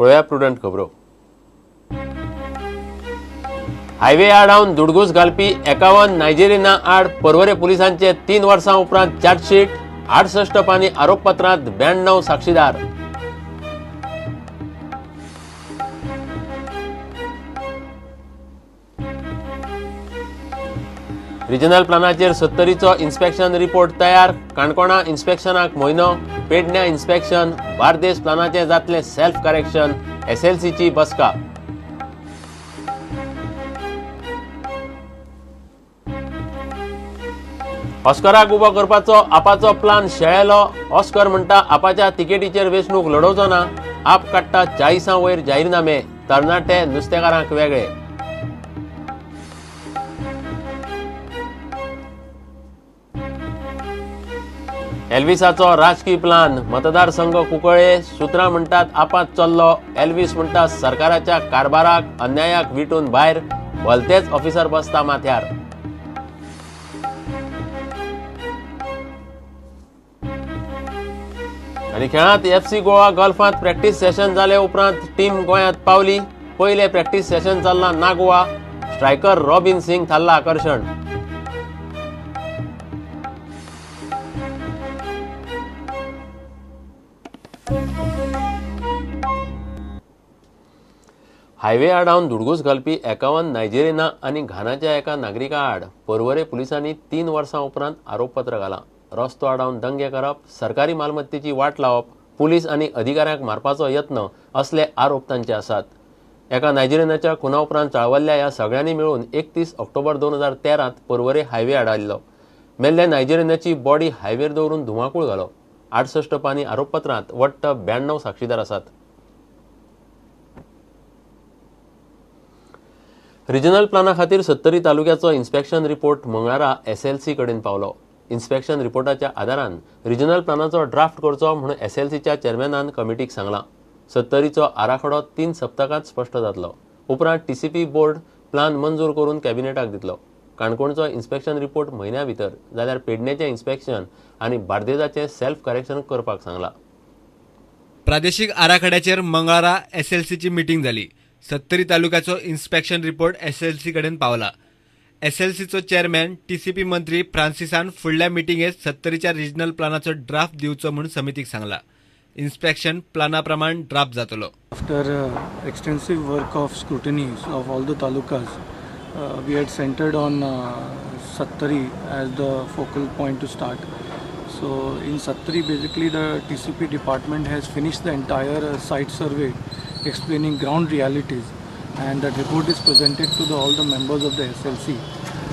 पळोवया प्रुडंट खबरो. हायवे आडावन धुडगूस घालपी 51 नायजेरियना आड पर्वरे पुलिसांचे 3 वर्सां उपरांत चार्जशीट. 68 पानी आरोपपत्रांत 92 साक्षीदार. रिजनल प्लानाचेर सत्तरीचो इन्स्पेक्शन रिपोर्ट तयार. काणकोणा इन्स्पेक्शनाक म्हयनो, पेडण्या इन्स्पेक्शन, बार्देस प्लानाचें जातलें सेल्फ करेक्शन. एसएलसीची बसका. ऑस्कराक उबो करपाचो आपाचो प्लान शेळेलो. ऑस्कर म्हणटा आपाच्या तिकेटीचेर वेंचणूक लडोवचो ना. आप काडटा 40 वयर जाहीरनामे. तरणाटे नुस्तेकारांक वेगळे. एल्विसाचो राजकी प्लान. मतदारसंघ कुंकळे. सूत्रां म्हणटात आपात चल्लो. एल्विस म्हणटा सरकाराच्या कारभाराक अन्यायाक विटून भायर. भलतेच ऑफिसर बसता माथ्यार. आनी खेळांत एफसी गोवा गल्फांत प्रॅक्टीस सेशन जाले उपरांत टीम गोंयांत पावली. पयले प्रॅक्टीस सेशन चल्लां नागवा. स्ट्रायकर रॉबिन सिंग थारला आकर्शण. हायवे आडावन धुडगूस घालपी 51 नायजेरियना आनी घानाच्या एका नागरिका आड पर्वरे पुलिसांनी 3 वर्सां उपरांत आरोपपत्र घालां. रस्तो आडावन दंगे करप, सरकारी मालमत्तेची वाट लावप, पुलीस आनी अधिकाऱ्यांक मारपाचो यत्न असले आरोप तांचे आसात. एका नायजेरियनाच्या खुना उपरांत चाळवल्ल्या ह्या सगळ्यांनी मेळून 31 ऑक्टोबर 2013 पर्वरे हायवे आडायल्लो. मेल्ल्या नायजेरियनाची बॉडी हायवेर दवरून धुमाकूळ घालो. 68 पानी आरोपपत्रांत वट्ट 92 साक्षीदार आसात. रिजनल प्लाना खातीर सत्तरी तालुक्याचो इन्स्पेक्शन रिपोर्ट मंगळारा एसएलसी कडेन पावलो. इन्स्पेक्शन रिपोर्टाच्या आदारान रिजनल प्लानाचो ड्राफ्ट करचो म्हणून एसएलसीच्या चेअरमॅनान कमिटीक सांगलां. सत्तरीचो आराखडो 3 सप्तकांत स्पश्ट जातलो. उपरांत टीसीपी बोर्ड प्लान मंजूर करून कॅबिनेटाक दितलो. काणकोणचो इन्स्पेक्शन रिपोर्ट म्हयन्या भितर जाल्यार पेडण्याचें इन्स्पेक्शन आनी बार्देजाचें सेल्फ करेक्शन करपाक सांगलां. प्रादेशीक आराखड्याचेर मंगळारा एसएलसीची मिटींग जाली. सत्तरी तालुक्याचो इन्स्पेक्शन रिपोर्ट एसएलसी कडेन पावला. एसएलसीचो चेअरमॅन टीसीपी मंत्री फ्रांसिसान फुडल्या मिटिंगेत सत्तरीच्या रिजनल प्लानाचो ड्राफ्ट दिवचो म्हूण समितीक सांगला. इन्स्पेक्शन प्लाना प्रमाण ड्राफ्ट जातलो. After extensive work of scrutinies of all the talukas, we had centred on Sattari as the focal point to start. So in Sattari basically the TCP department has finished the entire site survey explaining ground realities, and that report is presented to all the members of the SLC.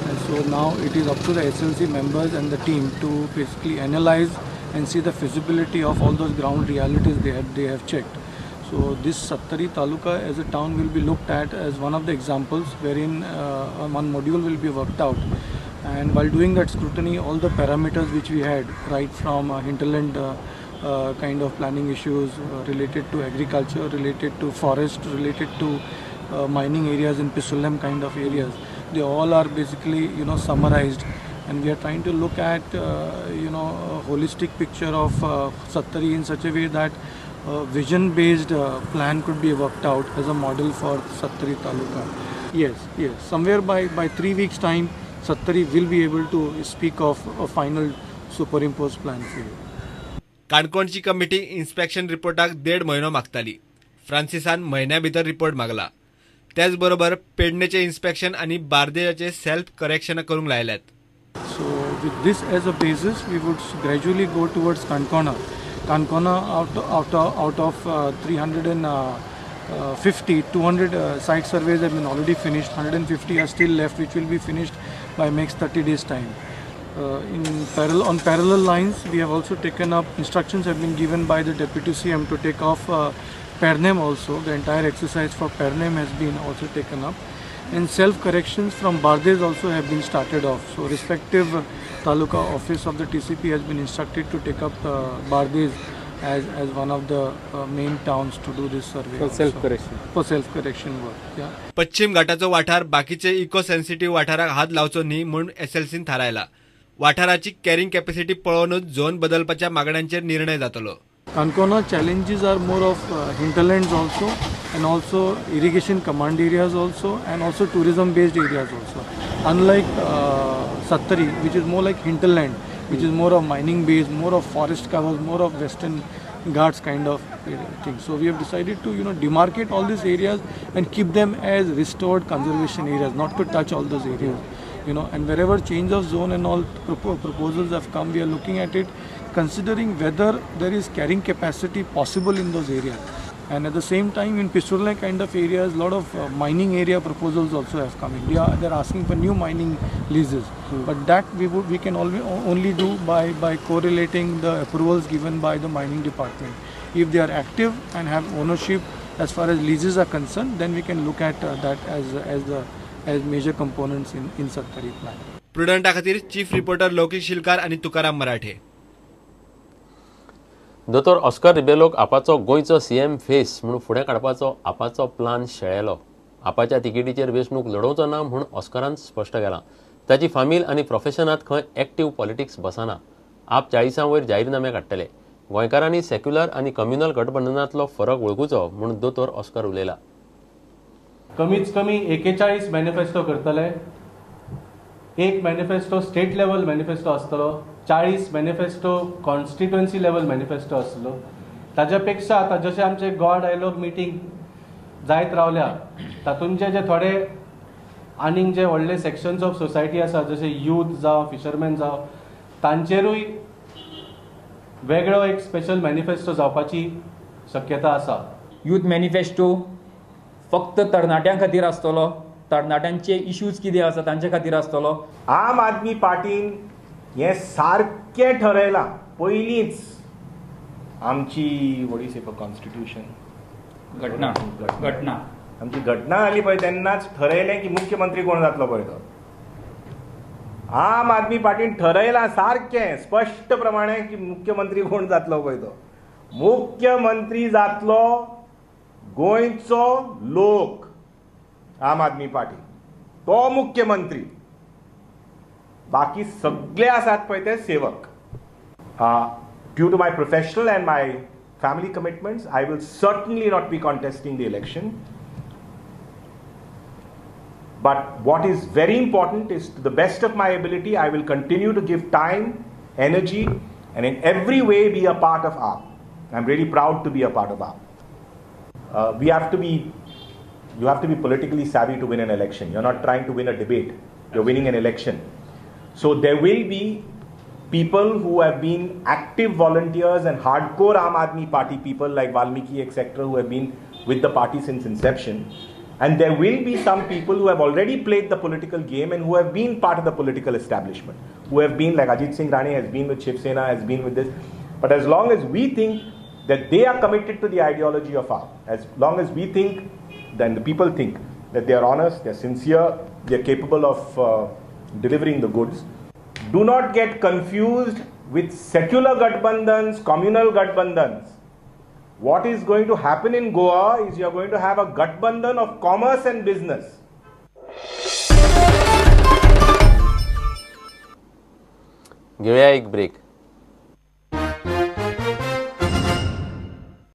And so now it is up to the SLC members and the team to basically analyze and see the feasibility of all those ground realities they have checked. So this Sattari Taluka as a town will be looked at as one of the examples wherein one module will be worked out. And while doing that scrutiny, all the parameters which we had, right from hinterland kind of planning issues related to agriculture, related to forest, related to mining areas in Pisulem kind of areas, they all are basically summarized, and we are trying to look at a holistic picture of Sattari in such a way that a vision based plan could be worked out as a model for Sattari Taluka. Yes, somewhere by 3 weeks time Sattari will be able to speak of a final superimposed plan for you. काणकोणची committee inspection रिपोर्टाक 1.5 म्हयनो मागताली. फ्रांसिसान म्हयन्या भितर report मागला. त्याचबरोबर पेडणेचे inspection आनी बार्देजाचे self correction करूंक लायल्यात. So with this as a basis we would gradually go towards Canacona. Canacona out of 350, 200 site surveys have been already finished. 150 are still left, which will be finished by next 30 days time. On parallel lines, we have also taken up, instructions have been given by the Deputy CM to take off Pernem also. The entire exercise for Pernem has been also taken up, and self-corrections from Bardez also have been started off. So respective taluka office of the TCP has been instructed to take up Bardez as one of the main towns to do this survey. For self-correction. For self-correction work, yeah. पश्चिम घाटाचो वाठार बाकीचे eco sensitive वाठाराक हात लावचो न्ही म्हूण एसएलसीन थारायला. वाठाराची carrying capacity पळोवनूच झोन बदलपाच्या मागण्यांचेर निर्णय जातलो. Kankona challenges are more of hinterlands also, and also irrigation command areas also, and also tourism based areas also. Unlike Sattari, which is more like hinterland, which is more of mining base, more of forest covers, more of Western Ghats kind of thing. So we have decided to, you know, demarcate all these areas and keep them as restored conservation areas, not to touch all those areas, you know. And wherever change of zone and all proposals have come, we are looking at it, considering whether there is carrying capacity possible in those areas. And at the same time, in Pissurle kind of areas, lot of mining area proposals also have come in. They are asking for new mining leases, but that we can only do by correlating the approvals given by the mining department. If they are active and have ownership as far as leases are concerned, then we can look at that as major components in Sattari plan. प्रुडंटा खातीर chief reporter लौकिक शिलकार आनी तुकाराम मराठे. दोतोर Oscar रिबेलोक आपाचो गोंयचो CM face म्हूण फुडें काडपाचो आपाचो plan शेळेलो. आपाच्या तिकेटीचेर वेंचणूक लडोवचो ना म्हूण ऑस्करान स्पश्ट केलां. ताची फामील आनी प्रोफेशनांत खंय एक्टीव पॉलिटिक्स बसना. आप 40 वयर जाहीरनामे काडटले. गोंयकारांनी सेक्युलर आनी कम्युनल गठबंधनांतलो फरक वळखुचो म्हूण दोतोर ऑस्कर उलयला. कमीत कमी 41 मॅनिफेस्टो करतले. एक मॅनिफेस्टो स्टेट लेवल मॅनिफेस्टो आसतलो, 40 मॅनिफेस्टो कॉन्स्टिट्युएन्सी लेवल मॅनिफेस्टो आसतलो. ताज्या पेक्षा आतां जशें आमचे गोवा डायलॉग मिटींग जायत रावल्या तातूंचे जे थोडे आनीक जे व्हडले सेक्शन्स ऑफ सोसायटी आसा, जशे यूथ जावं, फिशरमॅन जावं, तांचेरूय वेगळो एक स्पेशल मॅनिफेस्टो जावपाची शक्यता आसा. यूथ मॅनिफेस्टो फक्त तरणाट्यां खातीर आसतलो, तरणाट्यांचे इश्यूज कितें आसा तांचे खातीर आसतलो. आम आदमी पार्टीन हें सारकें ठरयलां पयलींच. आमची what is it constitution घटना घटना आमची घटना जाली पळय तेन्नाच ठरयलें की मुख्यमंत्री कोण जातलो पळय तो. आम आदमी पार्टीन ठरयलां सारकें स्पश्ट प्रमाणे की मुख्यमंत्री कोण जातलो पळय तो. मुख्यमंत्री जातलो गोंयचो लोक, आम आदमी पार्टी तो मुख्यमंत्री, बाकी सगळे आसात पळय ते सेवक. Due to my professional and my family commitments, I will certainly not be contesting the election. But what is very important is, to the best of my ability, I will continue to give time, energy, and in every way be a part of AAP. I'm really proud to be a part of AAP. You have to be politically savvy to win an election. You're not trying to win a debate, you're winning an election. So there will be people who have been active volunteers and hardcore Aam Aadmi Party people like Valmiki, etc., who have been with the party since inception. And there will be some people who have already played the political game and who have been part of the political establishment, who have been, like Ajit Singh Rane has been with Shiv Sena, has been with this. But as long as we think that they are committed to the ideology of AAP, as long as we think, then the people think that they are honest, they are sincere, they are capable of delivering the goods. Do not get confused with secular Gathbandhans, communal Gathbandhans. What is going to happen in Goa is you are going to have a Gathbandhan of commerce and business. घेऊया एक break.